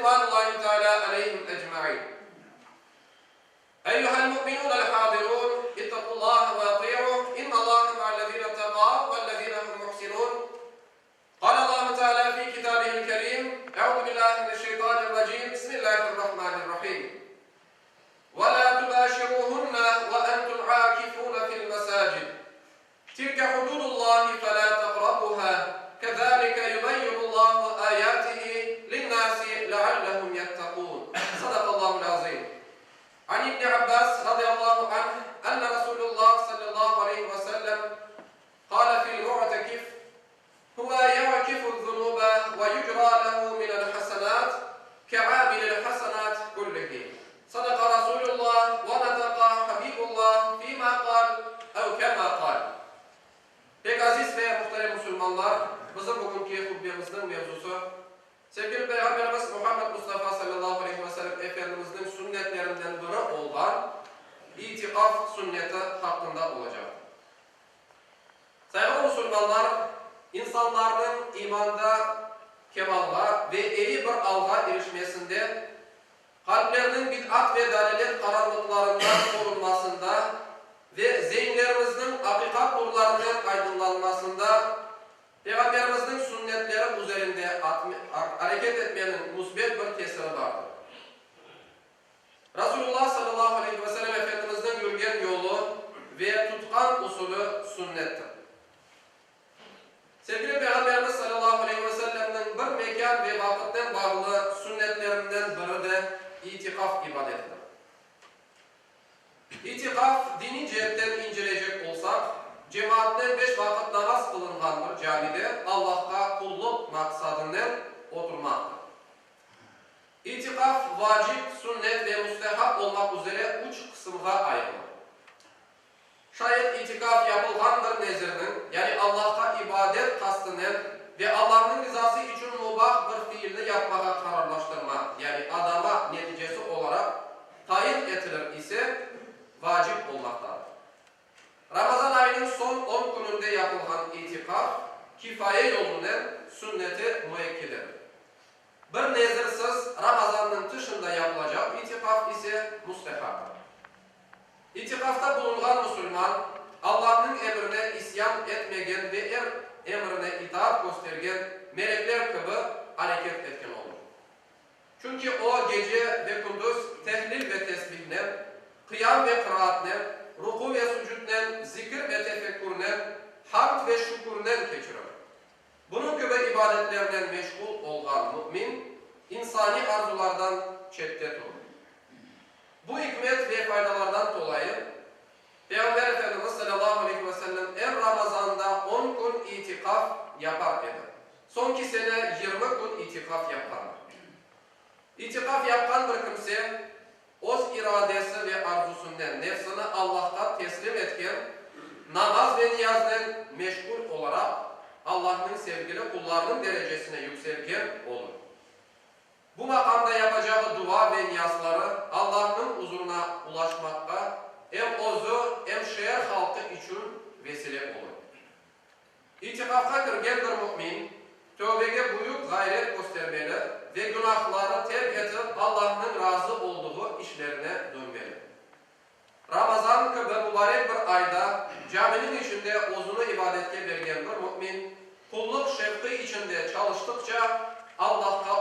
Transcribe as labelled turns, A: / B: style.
A: Ridvanullahi teala aleyhim ecmain. Eyyuhel mu'minunel hadirun, ittaqullaha ve ati'uh, innallaha ma'allezine ittaqav vellezine hum muhsinun. Qâle Allahu Teala fi kitâbihil kerîm, Eûzü billâhi mineşşeytânirracîm, Bismillâhirrahmânirrahîm. Ve lâ tubâşirûhunne ve entum âkifûne fil mesâcid. Tilke hududullâhi felâ teqrabûhâ, kezâlike yubeyyinullahu âyâtihi linnâsi leallehum yettekûn. Sadakallâhul azîm. An İbni Abbas radıyallahu anh, enne Resûlullah sallallahu aleyhi ve sellem kâle fil mu'tekif, Huve ya'kifu'z-zunûbe ve yucrâ lehu minel-hasenât ke'âmilil hasenât kullihi. Sadaka Rasûlullah ve nataka Habibullah fîmâ kâl ev kemâ kâl. Pek aziz ve muhterem musulmanlar, bizim bugünki hutbemizniñ mevzusı, sevgili Peyğamberimiz Muhammed Mustafa sallallahu aleyhi ve sellem Efendimizniñ sünnetlerinden biri olğan itiqaf sünneti haqqında olacaqtır. Sayğılı musulmanlar, insanlarnıñ imanda kemalğa ve eyi bir alğa irişmesinde, qalplerniñ bid'at ve dalalet qaranlıqlarından qorunmasında ve zeinlerimizniñ aqiqat nurlarınen aydınlanmasında Peyğamberimizniñ sünnetleri üzerinde areket etmeniñ müsbet bir tesiri bardır. Rasulullah sallallahu aleyhi ve sellem Efendimizniñ yürgen yolu ve tutqan usulü sünnettir. Sevgili Peyğamberimiz sallallahu aleyhi ve sellemniñ bir mekân ve vaqıtnen bağlı sünnetlerinden biri de itiqaf ibadetidir. İtiqaf, diniy ceetten incelecek olsaq, cemaatnen beş vaqıt namaz qılınğan bir camide Allahqa qullıq maqsadınen oturmaqtır. İtiqaf vacip, sünnet ve müstehap olmaq üzere üç qısımğa ayırılır. Şayet itikaf yapılğan bir nezirniñ, yani Allahqa ibadet qastınen ve Allahnıñ rizası içün mubah bir fiilni yapmağa qararlaştırma, yani adama neticesi olaraq tayin etilir ise, vacip olmaqtadır. Ramazan ayınıñ soñ on kününde yapılğan itikaf kifaye yolunen sünneti müekkededir. Bir nezirsiz Ramazannıñ tışında yapılacaq itiqaf ise müstehaptır. İtiqafta bulunğan musulman, Allahnıñ emrine isyan etmegen ve er emrine itaat köstergen melekler kibi areket etken olur. Çünki o gece ve kündüz tehlil ve tesbihnen, qıyam ve qıraatnen, ruku ve sucudnen, zikir ve tefekkürnen, hamd ve şükürnen keçirir. Bunıñ kibi ibadetlernen meşğul olğan mümin insaniy arzulardan çette turur. Bu ikmet ve faydalardan tolayı, Peyğamber Efendimiz salâlâhu aleyhi ve sellem er Ramazanda on kün itiqaf yapar edi. Soñki sene 20 kün itiqaf yapqandır. İtiqaf yapqan bir kimse öz iradesi ve arzusınen nefsini Allahqa teslim etken, namaz ve niyaznen meşğul olaraq Allahnıñ sevgili qullarınıñ derecesine yükselgen olur. Bu maqamda yapacağı dua ve niyazları Allahnıñ uzurına ulaşmaqqa em özü, em şeer halqı içün vesile olur. İtiqafqa kirgen bir mümin, tövbege büyük ğayret köstermeli ve günahları terk etip Allahnıñ razı olduğı işlerine dönmeli. Ramazan kibi mubarek bir ayda caminiñ içinde özüni ibadetke bergen bir mümin, qullıq şevqi içinde çalıştıqça Allahqa.